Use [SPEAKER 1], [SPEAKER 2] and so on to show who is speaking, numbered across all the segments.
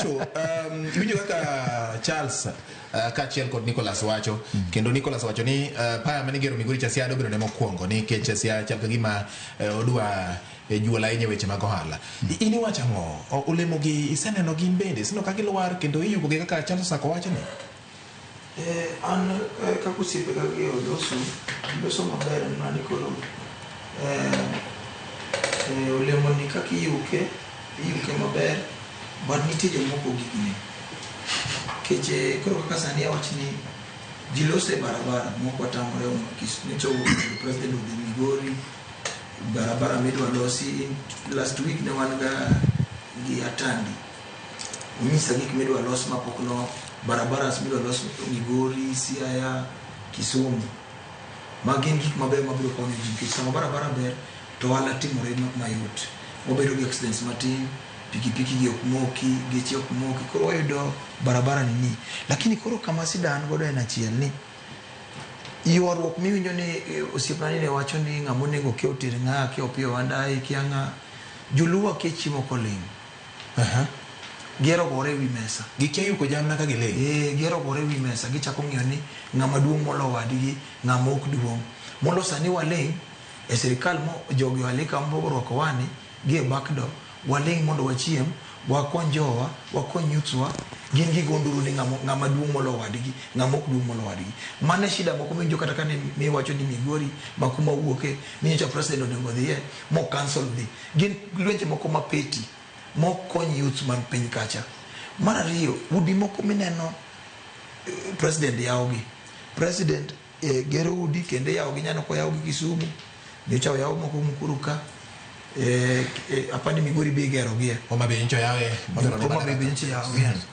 [SPEAKER 1] Awinjo iwinjo kaka Charles kaachiel kod Nicholas wacho kendo Nicholas wacho ni paya mane igero Migori cha Siaya dobedo ne mokwongo nikech Siaya chal ka gima odwa juol ahinya e weche mag ohala. In iwacho ang'o? Olemo gi iseneno gin bende iseneno ka gilwar kendo iyuko gi kaka Charles Osako wacho ni?
[SPEAKER 2] An kaka osiepega gi oloso, giloso maber en mana ni koro olemo ni kaka iyuke, iyuke maber but nitie jomoko gikne. Nikech koro kaka sani awach ni ji loso e barabara moko watamore nyocha president odhi Migori, barabara midwa losi last week ne wan ga gi Atandi. Onyisa gik midwa los mapok no barabara midwa los Migori, Siaya, Kisumu. Ma gin gik mabeyo mabiro konyo ji nikech sama barabara ber to ohala timore mayot. Wabedo gi accidents matin, pikipiki gi ok moki, geche ok moki, koro wayudo barabara ni ni. Lakini koro kama sida an godo en achiel ni ywaruok miwinjo ni osiepna ni ne wacho ni ng'ama onego kia oter ng'a, kia Opiyo Wandayi, kia ng'a. Joluo akia chiemo koling'. Gihero gore ewi mesa.
[SPEAKER 1] Gikia yuko jamna ka giling'.
[SPEAKER 2] Gihero gore ewi mesa gichako ng'iyo ni ng'ama duong' molo wadgi, ng'ama ok duong'. Mondo sani waling' e sirikal mo jogi oalika morwako wani gi e back door, waling' mondo wachiem, wakony jowa, wakony youths wa, gin gigo nduru ni ng'ama duong' molo wadgi, ng'ama ok duong' molo wadgi. Mano e shida moko miwinjo kata kane miwacho ni Migori ma kuma wuoke ni nyocha president onego odhiye mo cancel dhi. Gin lwenje moko ma petty mok kony youths man piny kacha. Mar ariyo, udi moko mineno president yawogi. President gero udi kendo iyawogi ineno koyawgi Kisumu, nyocha oyaw moko Mukuru ka, apani Migori be igerogie.
[SPEAKER 1] Homa Bay nyocha oyawe.
[SPEAKER 2] Homa Bay be nyocha oyaw, yes.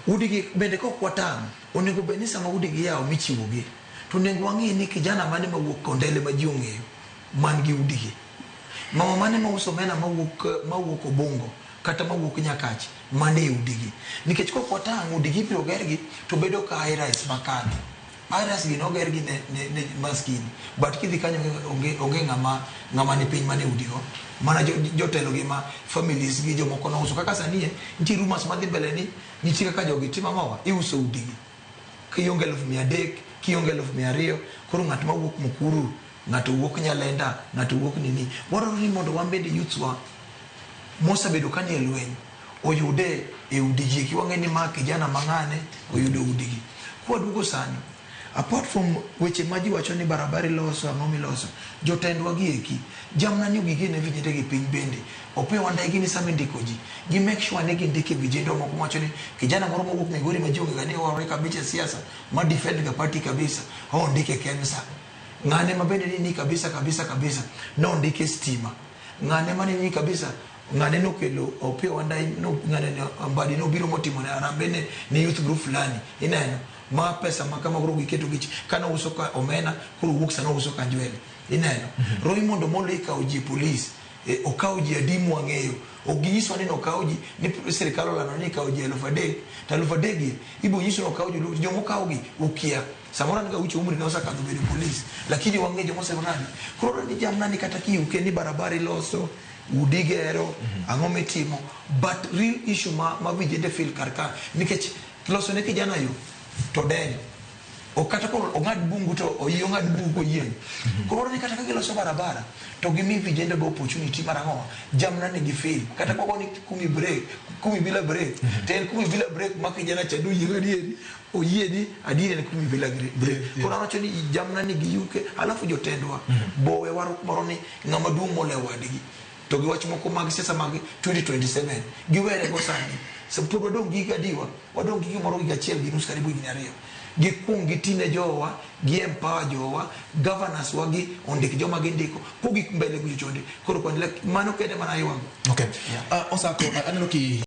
[SPEAKER 2] Udi gi bende kok watang', onego bed ni sama udi gi iyawo michiwogi, to onego wang'i ni kijana mane mawuok Kondele ma ji ong'eyo man gi udi gi. Mama mane mauso omena mawuok Obongo kata mawuok Nyakach man e udigi. Nikech kok watang' udigi ibiro gergi to bedo ka high rise makadho. High rise gi nogergi ne maskini but kidhi kanyo onge ng'ama ni piny mane udigo. Mana jotelo gi ma families gi jomoko nouso. Kaka sani e, nitie rumors madhi mbele ni nitie kaka jogi timo ang'owa, iuso udigi. Kionge 300,000, kionge 200,000, koro ng'at mawuok Mukuru, ng'ato wuok Nyalenda, ng'ato wuok nini. Wadwaro ni mondo wan bende youths wa mosebedo ka nie lweny oyude e udigi eki. Wang'e ni ma kijana ma ng'ane oyudo udigi. Kwaduogo sani, apart from weche ma ji wacho ni barabara iloso, ang'o miloso, jotendwa gi eki, jamna ni gigene vijende gi piny bende. Opiyo Wandayi gini sama indiko ji, gi make sure ni gindiko e vijendwa moko mawacho ni kijana moro mowuok Migori ma ji ong'e ga ni owarore kabisa e siasa, ma defend ga party kabisa, ondike e KEMSA. Ng'ane ma bende ni kabisa kabisa kabisa, nondike stima. Ng'ane mane ni kabisa, ng'ane nokelo Opiyo Wandayi, no, ng'ane ne Mbadi nobiro motimo ne harambee ne youth group fulani. Ineno, ma pesa ma kama koro giketo gich, kane ouso ka omena, koro wuok sana ouso kanjwele. Ineno, Raymond Omolo ikawo ji e police, okawo ji adi mwang'eyo. Ok ginyiswa ni nokawo ji, ni sirikal olando ni ikawo ji 3,000, to 3,000 gi, ibo nyiso ni okawo joluo, joma okawo gi, ukia. Samoro an ga ucho umri na osekadho bedo police, lakini wang'e joma osebedo nadi. Koro ni jamna ni kata kiyuke ni barabara iloso, udi gero, ang'o mitimo, but real issue ma vijende feel kar ka, nikech loso ne kijana yo, to denyo. Ok kata koro ong'ad bungu to oyie ong'ad bungu koyieng'. Koro ni kata ka giloso barabara, to gimi vijende go opportunity mar ang'o, jamna ni gi fail. Kata kogo ni kumi break, kumi bila break, to en kumi bila break ma kijana cha doyieng' adieri, oyie ni adieri en kumi bila break. Koro awacho ni jamna ni giyuke, alafu jotendwa, bowe waro moro ni ng'ama duong' moloyo wadgi. To gi wach moko mag siasa mag 2027, giwere go sani. So, pod wadong' gi higa adiwa, wadong' gi gimoro higa achiel gi nus karibu higni ariyo. Gikuong gitine jowa, gi empower jowa, governors wa gi ondik joma gindiko, kogik mbele kucho chonde. Koro kwan, mano kende mana ywago.
[SPEAKER 1] Okay. Osako, aneno ki